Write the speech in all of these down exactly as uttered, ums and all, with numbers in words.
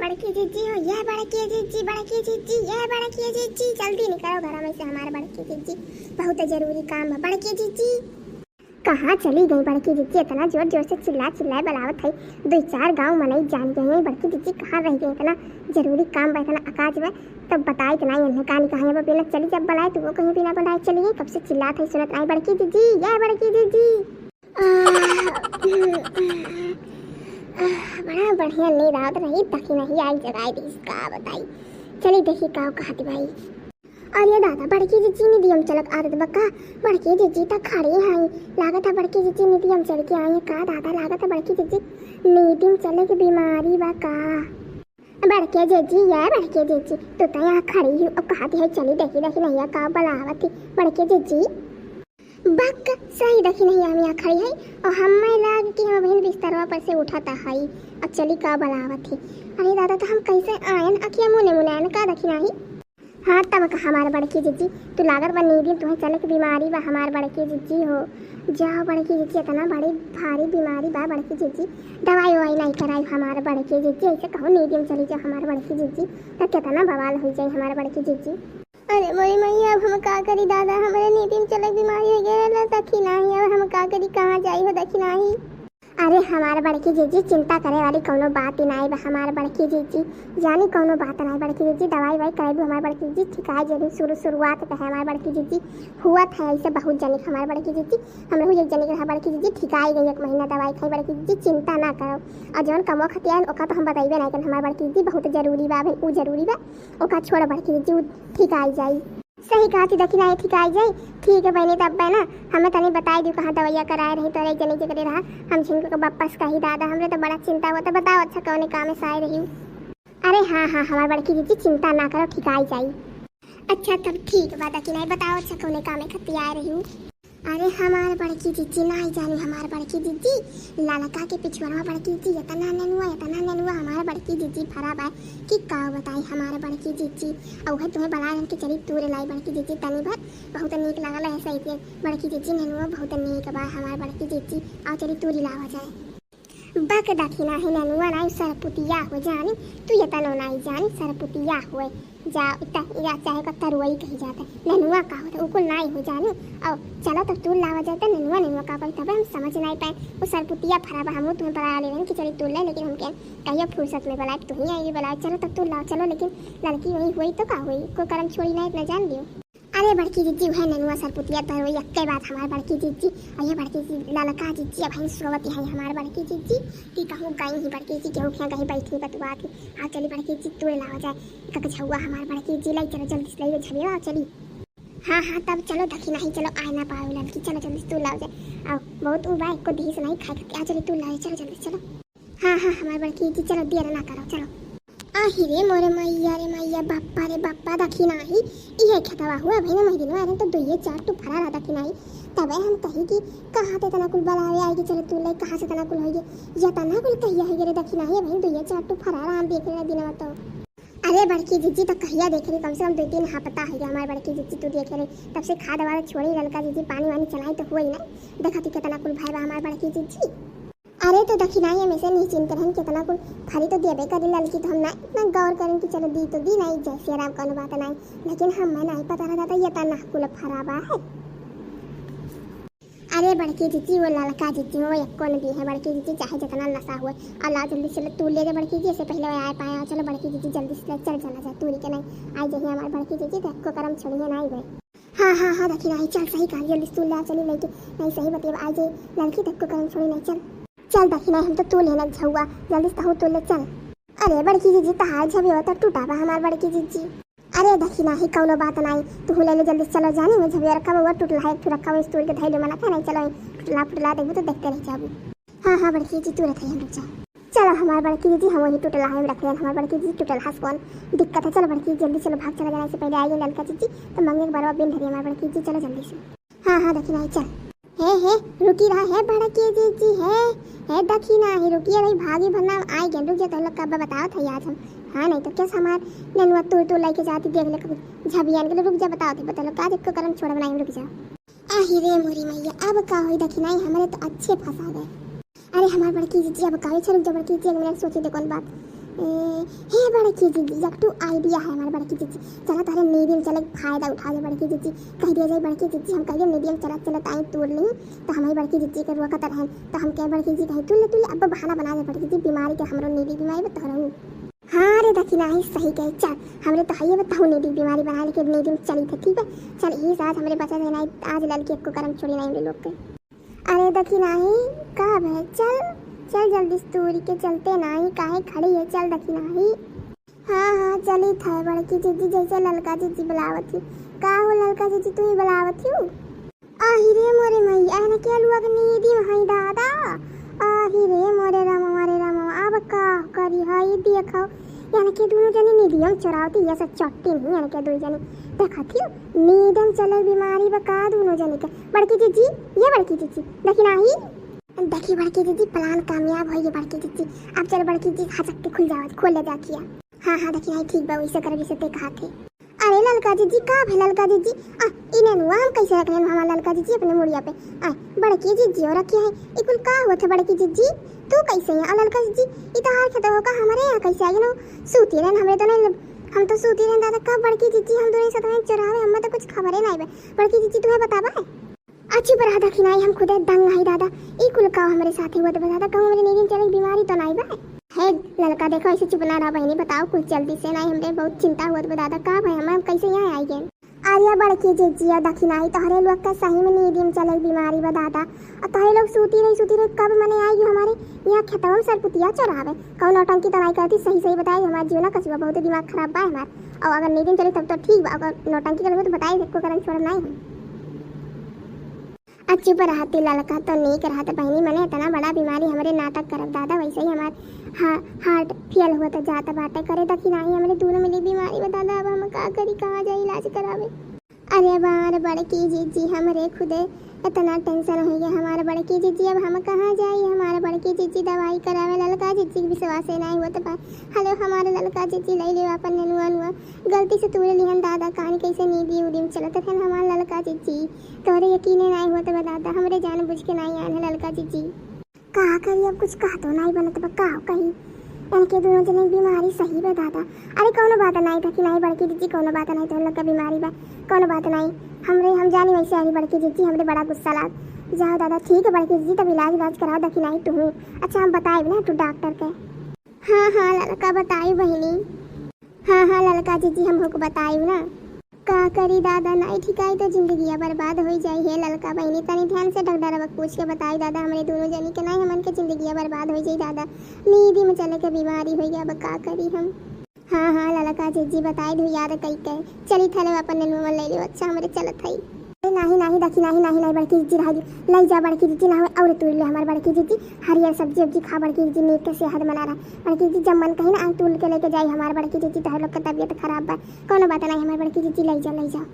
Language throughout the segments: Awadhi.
बड़की जिज्जी हो, ये बड़की जिज्जी, बड़की जिज्जी, ये बड़की जिज्जी, जल्दी निकलो घर में से हमार बड़की जिज्जी, बहुत जरूरी काम बा बड़की जिज्जी। कहाँ चली गई बड़की जिज्जी? इतना जोर जोर से चिल्ला चिल्लाए बुलावत है, दो चार गाँव मनई जान गए हैं बड़की जिज्जी कहाँ रह गई? इतना जरूरी काम बा, इतना अकाज बा, तब बताई तो नहीं उन्हें कहानी कहाँ है। बिना चली जब बुलाए तो वो कहीं बिना बुलाए चली गई, कब से चिल्लात है सुनत नहीं बड़की जिज्जी, ये बड़की जिज्जी। आह, आह, बड़ा बढ़िया नींद आवत रही, दखिनही आई जगाई दीस, का बताई। चली देखी का कहत भाई। अरे दादा, बड़की जिज्जी नींदिया में चलक आदत बा का? बड़की जिज्जी त खड़ी हई, लागत है बड़की जिज्जी नींदिया में चल के आई है का दादा? लागत है बड़की जिज्जी नींद में चले के बीमारी बा का? बड़के जिज्जी, ये बड़के जिज्जी, तू तो यहाँ खड़ी ही, अब कहत है चली देखी दखिनहिया का बुलावत ही बड़के जिज्जी। बक, सही दखिनहिया हम यहाँ खड़ी है और हमें लाग कि हम अबहिन बिस्तरवा पर से उठत हई और चली का बुलावत ही। अरे दादा, तो हम कैसे आयन, अखिया मुने मुने आयन का दखिनही? हाँ, तब का हमार बड़की जिज्जी, तू लागत बा नींद में तुहें चले के बीमारी बा हमार बड़की जिज्जी हो। जाओ बड़की जिज्जी, इतना बड़ी भारी बीमारी बा बड़की जिज्जी, दवाई ववाई नहीं कराई हमार बड़की जिज्जी, ऐसे कहो नींद में चली जाओ हमार बड़की जिज्जी, तो कितना बवाल हो जाए हमार बड़की जिज्जी। अरे मोरी मैया, अब हम का करी दादा, हमरे नींद में चले के बीमारी हो गई है, दखिनही, अब हम का करी, कहाँ जाई हो दखिनही? अरे हमार बड़की जिज्जी, चिंता करे वाली कौनो बात ही नाई बा हमार बड़की जिज्जी, जानी कौनो बात नाई बड़की जिज्जी, दवाई वाई कराइबू हमार बड़की जिज्जी, ठिकाई जनी शुरू शुरुआत पे है हमार बड़की जिज्जी, हुआ था ऐसे बहुत जनी हमार बड़की जिज्जी, हम लोग एक जनी के रहा बड़की जिज्जी, ठिकाई गई एक महीना दवाई खाई बड़की जिज्जी, चिंता ना करो। और जौन कमवा खतियान ओका तो हम बताइबे ना करें हमार बड़की जिज्जी, बहुत जरूरी बा, अभी ऊ जरूरी बा, ओका छोड़ बड़की जिज्जी, ऊ ठिकाई जाई। सही कहा थी दखिनही, ठिकाई जाई। ठीक है बहनी, तब बहना हमें तनी बताई दियो कहाँ दवाइया कराए रही तोरे एक जनी जेकरे रहा, हम झिनको के वापस कही दादा, हमरे तो बड़ा चिंता हुआ था। बताओ अच्छा कौने काम से आए रही? अरे हाँ हाँ हमार बड़की जिज्जी, चिंता ना करो, ठिकाई जाई। अच्छा तब ठीक बा दखिनही, बताओ अच्छा कौने काम खातिर आए रही? अरे हमार बड़की जिज्जी, नाई जानी हमार बड़की जिज्जी, ललका के पिछुआरवा बड़की जिज्जी, इतना नेनुआ, इतना नेनुआ हमार बड़की जिज्जी फरा बा कि का बताई हमार बड़की जिज्जी। और उहे तुम्हें बड़ा रन के चली तूरे लाई बड़की जिज्जी तनी भर, बहुत नीक लागल है सही के बड़की जिज्जी, नेनुआ बहुत नीक बा हमार बड़की जिज्जी, आओ चली तूरी लावा जाए। बक दखिनही, नेनुआ नाई सरपुतिया हो जानी, तू ये तनो नाई जानी सरपुतिया होए। जा इतना या चाहे का तरुआई कही जाता है, नेनुआ का होता है, उकुल नाई हो जानी। और चलो तो तूर लावा जाता नेनुआ, नेनुआ का कोई तबे हम समझ नाई पाए। वो सरपुतिया फरा बा, हमहू तुम्हें बला ले रहन कि चली तूर ले, लेकिन हमके कहियो फुर्सत में बलाए, तू ही आई बलाए, चलो तो तूर लाओ, चलो। लेकिन लड़की वही हुई तो का हुई, को करम छोड़ी ना इतना जान लियो। अरे बड़की जिज्जी, उहे नेनुआ सरपुतिया तरुआई एक्के बात हमार बड़की जिज्जी। और ये बड़की जिज्जी, ललका जिज्जी, अब हम सोवत है हमार बड़की जिज्जी कि कहूँ गई ही बड़की जिज्जी, केहू के गई बैठी बतुआ के। आ चली बड़की जिज्जी, तूरे लावा जाए। कक झउआ हमार बड़की जिज्जी, लाई चलो जल्दी से लाई झबिया, आ चली। हाँ हाँ तब चलो दखिनही, चलो आए ना पावे लड़की, चलो जल्दी से तूर लावा जाए। आओ बहुत ऊ बा, एको दिही से नहीं खाए खाके, आ चली तूर लावा जाए, चलो जल्दी से चलो। हाँ हाँ हमार बड़की जिज्जी, चलो देर ना करो, चलो। आही रे मोरे मैया रे मैया, बाप्पा रे बाप्पा, दखिनही, इहे खेतवा हुआ भाई ना, मही दिनवा आए तो दुइये चार टू फरा रहा दखिनही। तबे हम कही कि कहाँ ते इतना कुल बलावे आएगी, चलो तूर ले, कहाँ से इतना कुल होइगे, ये इतना कुल कहिया होइगे रे दखिनही, भाई दुइये चार टू फरा रहा, हम देख रहे दिनवा तो। अरे बड़की जिज्जी तो कहिया देख रही, कम से कम दो तीन हफ्ता हो गया हमार बड़की जिज्जी तू देखे रही, तब से खाद वाद छोड़ी, ललका जिज्जी पानी वानी चलाई तो हुई ना, देखा तू कितना कुल भय बा हमार बड़की जिज्जी। अरे तो दखिनही, हमेशा निश्चिंत रहन, कितना कुल फरी तो देबे करी ललकी, तो हम ना इतना गौर करन कि चलो दी तो दी, नहीं जय सिया राम, कौनो बात नहीं, लेकिन हमें नहीं पता रहता था ये तना कुल फरा बा है। अरे बड़की जिज्जी, वो ललका जिज्जी, वो एको न दी है बड़की जिज्जी, चाहे जितना नशा हुए। और लाओ जल्दी से चलो तूर ले जा बड़की जिज्जी, इससे पहले वो आए पाए। चलो बड़की जिज्जी, जल्दी से चल जाना जाए तूरी के, नहीं आई जाइए हमार बड़की जिज्जी, तो एको करम छोड़िए ना आई गए। हाँ हाँ हाँ दखिनही, चल सही कहा, जल्दी से तूर ले चली लेके, नहीं सही बतिया आई जाए लड़की, तो एको करम छोड़ी नहीं, चल। चल दखिनही, हम तो तूर लेना झउआ, जल्दी से तहू तूर ले चल। अरे बड़की जिज्जी, तहार झबिया तो टूटा बा हमार बड़की जिज्जी। अरे दखिनही, कौनो बात नाई, तू ले ले जल्दी से चलो जानी, मैं झबिया रखा हुआ टूटला है, एक ठो रखा हुआ स्टूल के धैले मना खाना, चलो टूटला फुटला देखबो तो देखते रह जाबू। हाँ हाँ बड़की जिज्जी, तू रखे हम रुक जा। चलो हमार बड़की जिज्जी, हम वही टूटला है रख लेन, हमार बड़की जिज्जी टूटल हंस कौन दिक्कत है। चलो बड़की जल्दी चलो, भाग चला जाना, इससे पहले आएगी ललका जिज्जी तो मंगे एक बार बिन धरी हमार बड़की जिज्जी, चलो जल्दी से। हाँ हाँ दखिनही चल। हे हे, रुकी रहा है बड़की जिज्जी, हे हे दखिनही, रुकिए रही, भागी भरना आई गए, रुक जा तो लोग कब बताओ था आज हम। हाँ नहीं तो कैसे हमार नेनुआ तूर तूर लेके जाती, देख ले कभी झबियन के लिए, रुक जा बताओ थे, बता लो का देखो करम छोड़ा बनाई, रुक जा। आही रे मोरी मैया, अब का होई दखिनही, हमारे तो अच्छे फंसा गए। अरे हमार बड़की जिज्जी, अब का होई, रुक जा बड़की जिज्जी, एक मिनट सोचे दे कौन बात। ए, हे बड़की जिज्जी, एक ठो idea है हमार बड़की जिज्जी। चला तोहरे नीदी में चले के फायदा उठा ले बड़की जिज्जी। कह दिया जाए बड़की जिज्जी, हम कह दिया नीदी में चलत चलत आई तूर ली, तो हमारी बड़की जिज्जी के रोकत रहन, तो हम कहे बड़की जिज्जी कहीं तूर ले तूर ले, अब बहाना बना दे बड़की जिज्जी, बीमारी के हमरो नीदी बीमारी बा तोहरो। हाँ रे दखिनाही सही कहे, चल हमरे तो हइये बा तहु नीदी बीमारी बना ले के नीदी में चली थे, ठीक बा? चल यही साथ हमरे बचा देना, आज ललकी एको करम छोड़ी नहीं हमरे लोग के। अरे दखिनाही, का भय? चल, चल जल्दी से तूरी के चलते नाही, काहे खड़ी है, चल दखिनाही। हाँ, हाँ, चली थे बड़की जिज्जी, जैसे ललका जिज्जी बुलावत ही। का हो ललका जिज्जी, तू ही बुलावत ही? आही रे मोरे मैया, एनके लोग नीदी में हई दादा। आही रे मोरे रामवा रे रामवा, अब का करी हई, देखो एनके दुनो जनी नीदियम चोरावती, ये सब चट्टी नहीं एनके दुई जनी। देखत ही नीदम चले बीमारी बा का दुनो जनी के। बड़की जिज्जी, ये बड़की जिज्जी, दखिनाही। देखी बड़की जिज्जी, plan कामयाब होई ये बड़की जिज्जी। अब चल बड़की जिज्जी, हचक के खुल जावत, खोल ले जाकिया। हाँ, हाँ, दखिनाही ठीक बा, वैसे कर जैसे ते कहा थे। अरे ललका जिज्जी, का भे ललका जिज्जी? आ, इने नुआ हम कैसे रख लेन हमार ललका जिज्जी अपने मुड़िया पे? आ, बड़की जिज्जी और रखी है, ई कुल का हुआ था बड़की जिज्जी? तू कैसे है? आ ललका जिज्जी, ई तो हार खेत होगा हमारे यहाँ कैसे आई ना? सूती रहन हमरे तो नहीं, हम तो सूती रहन दादा, कब बड़की जिज्जी हम दोनों साथ में चुरावे, हमें तो कुछ खबरे नहीं बे। बड़की जिज्जी तुम्हें बताबा है? अच्छी पर दखिनाही हम खुदे दंग आई दादा, ई कुल का हमरे साथे हुआ तो बता दा, कहूँ हमरे नींद चले बीमारी तो नहीं बा? हे ललका देखो ऐसे चुप ना रहा बहनी, बताओ कुछ जल्दी से, नहीं हमरे बहुत चिंता हुआ तो बता दा, का भाई हम, हम कैसे यहाँ आई गए? अरे बड़की जिज्जी या दखिनाही तोहरे लोग के सही में नींद में चले बीमारी बा दादा, और तोहरे लोग सूती रही सूती रही कब मने आई हमारे यहाँ खेतवा में सरपुतिया चोरावे, कौन नौटंकी तो नहीं करती, सही सही बताई हमारा जीवना कचुआ बहुत दिमाग खराब बा हमार, और अगर नींद में चले तब तो ठीक बा, अगर नौटंकी करबे तो बताई देखो करन छोड़ब नहीं हम। आ चुप रहती ललका तो नीक रहत बहनी, मने इतना बड़ा बीमारी हमरे नाटक करब दादा, वैसे ही हमार हा-, heart fail होत जात बाटे। करे दखिनाही हमरे दोनों मिली बीमारी बा दादा, अब हम का करी, कहाँ जाई इलाज करावे? अरे हमार बड़की जिज्जी हमरे खुदे इतना tension हो गया, हमार बड़की जिज्जी अब हम कहाँ जाई, हमार बड़की जिज्जी दवाई करावे, ललका जिज्जी के विश्वासे नहीं होत बा। हेलो हमार ललका जिज्जी, ले ले अपन नेनुआ नुआ, गलती से तूरे लिहन दादा, कान कैसे नीदी उदी में चलत रहन हमार ललका जिज्जी। तोरे यकीने नाई होत बा दादा, हमरे जान बुझ के नाई आन है ललका जिज्जी। का करी, अब कुछ कहा तो नाई बनत बा, का कही? इनके दोनों जने बीमारी सही बा दादा। अरे कौनो बात नाई दखिनाही बड़की जिज्जी, कौनो बात नाई, तोहन लोग के बीमारी बा, कौनो बात नाई। हमरे, हम जानी वैसे आई बड़की जिज्जी, हमरे बड़ा गुस्सा लाग। जाओ दादा, ठीक है बड़की जिज्जी, तब इलाज इलाज कराओ दखिनाही तुहू। अच्छा हम बताइब ना तू डॉक्टर के। हाँ हाँ ललका बताई बहिनी। हाँ हाँ ललका जिज्जी, हम होक बताइब ना। का करी दादा, नाई ठिकाई तो जिंदगिया बर्बाद होई जाई। हे ललका बहिनी, तनी ध्यान से डॉक्टर अब पूछ के बताई दादा, हमरे दोनों जनी के नाई, हमन के जिंदगिया बर्बाद होई जाई दादा। नींदी में चले के बीमारी होई गया, अब का करी हम? हाँ हाँ ललका जिज्जी, बताई दू याद कई के। चली थले अपन नेनुआ ले लियो, अच्छा हमरे चलत हई। अरे नाही नाही दखिनाही, नाही नाही बड़की जिज्जी रह गई, ले जा बड़की जिज्जी, ना हो और तू ले हमार बड़की जिज्जी, हरियर सब्जी उब्जी खा बड़की जिज्जी, नीक के सेहत बना रहा बड़की जिज्जी, जब मन कही ना आए तूल के लेके जाई हमार बड़की जिज्जी, तोहर लोग के तबियत खराब बा। कौनो बात नहीं, हमार बड़की जिज्जी, लई जा, लई जा।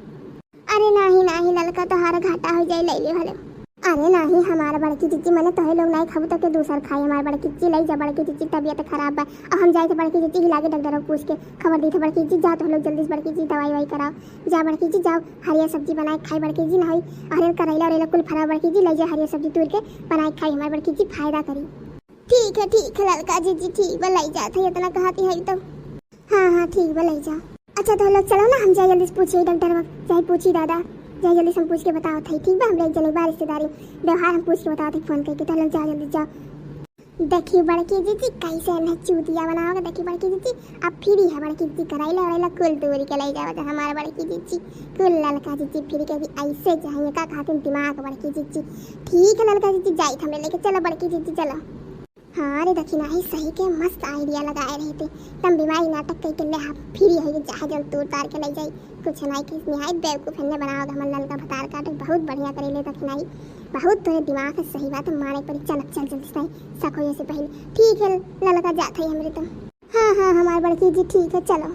अरे नाही, नाही, ललका तोहार घाटा हो जाई, लई ले भले। अरे नाही, हमार बड़की जिज्जी, मने तोहे लोग नाही खाबू तो के दूसर खाई, हमार बड़की जिज्जी, लई जा बड़की जिज्जी, तबियत खराब बा। अब हम जाई तो बड़की जिज्जी हिला के डॉक्टर पूछ के खबर दी थे बड़की जिज्जी, जा तो लोग जल्दी से बड़की जिज्जी दवाई वाई कराओ। जा बड़की जिज्जी, जाओ, हरियर सब्जी बनाए खाई बड़की जिज्जी, ना होई हरियर करैला उरैला कुल फरा बड़की जिज्जी, लई जा हरियर सब्जी तूर के बनाए खाई, हमार बड़की जिज्जी फायदा करी। ठीक है, ठीक है ललका जिज्जी, ठीक बा, लई जात है, इतना कहती है तो। हाँ, हाँ, ठीक बा, लई जा। अच्छा, तो लोग चलो ना, हम जाए जल्दी से पूछिए डॉक्टर वक्त, जाए पूछी दादा, जाए जल्दी से हम पूछ के बताओ थे, ठीक बा? हमरे एक जने बा रिश्तेदारी, व्यवहार हम पूछ के बताओ थे फोन करके, तो लोग जाओ जल्दी जाओ। देखी बड़की जिज्जी कैसे इन्हें चूतिया बनाओगे। देखी बड़की जिज्जी, अब फ्री है बड़की जिज्जी, करैला वरैला कुल तूर के लई जाओ हमारे बड़की जिज्जी, कुल ललका जिज्जी फ्री के भी ऐसे चाहिए का खातिर दिमाग बड़की जिज्जी। ठीक है ललका जिज्जी, जाई हमरे लेके चलो बड़की जिज्जी, चलो। हाँ रे दखिनाही, सही के मस्त idea लगाए रहे थे। तम बीमारी नाटक कई के ले हम फ्री है, चाहे जल तूर तार के ले जाई, कुछ नहीं के निहायत बेवकूफ है ने बनाओ हमन ललका भतार काटे, बहुत बढ़िया करे ले दखिनाही, बहुत तोरे दिमाग है, सही बात है, मारे पड़ी। चल अब चल जल्दी से, सखो ये से पहले। ठीक है ललका, जात है हमरे तो। हाँ हाँ हमार बड़की जी, ठीक है चलो।